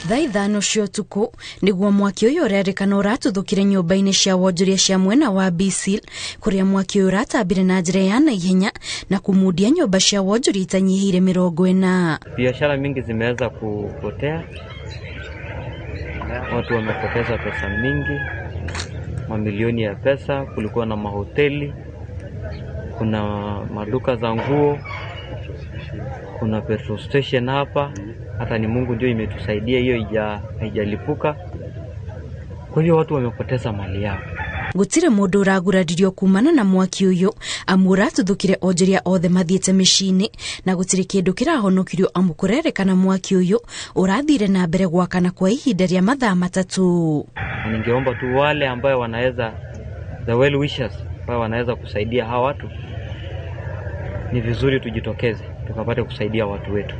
Thaa 5 cia ũtukũ nĩguo mwaki ũyũ ũrerĩkana ũratuthũkire nyũmba-inĩ cia wonjoria cia mwena wa Bisil, kũrĩa mwaki ũyũ ũratambire na njĩra ya naihenya na kũmundia nyũmba cia wonjoria itanyihĩire 40. Biashara mingi zimeweza kupotea, watu wamepoteza pesa mingi, mamilioni ya pesa. Kulikuwa na mahoteli, kuna maduka za nguo, kuna petrol station hapa. Hata ni Mungu ndio imetusaidia hiyo haijalipuka. Kwa hiyo watu wamepoteza mali yao. Gutire mundu uraguraririo kumana na mwaki uyu amu uratuthukire onjoria othe mathiete mĩciĩ-inĩ na gutire kindu kirahonokirio amu kurerekana mwaki uyu urathire na mbere gwakana kwa ihinda ria mathaa 3. Na ningeomba tu wale ambayo wanaweza, the well wishers ambao wanaweza kusaidia hawa watu, ni vizuri tujitokeze tukapate kusaidia watu wetu.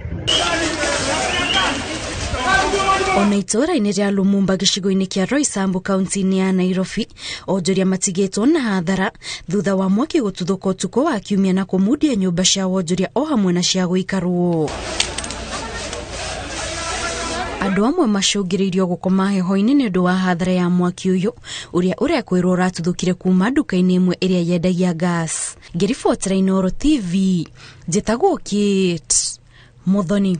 Ona itũũra-inĩ rĩa Lumumba gĩcigo-inĩ kĩa Roysambu kaunti-inĩ ya Nairobi, onjoria matigĩtwo na hathara thutha wa mwaki gũtuthũka ũtukũ wa kiumia na kũmundia nyũmba cia wonjoria o hamwe na cia gũikarwo. Andũ amwe macũngĩrĩirio gũkoma heho-inĩ nĩ ũndũ wa hathara ya mwaki ũyũ ũrĩa ũrekwĩrwo ũratuthũkire kuma nduka-inĩ ĩmwe ĩrĩa yendagia gas. Ngĩribotera Inooro TV, njĩtagwo Kate Muthoni.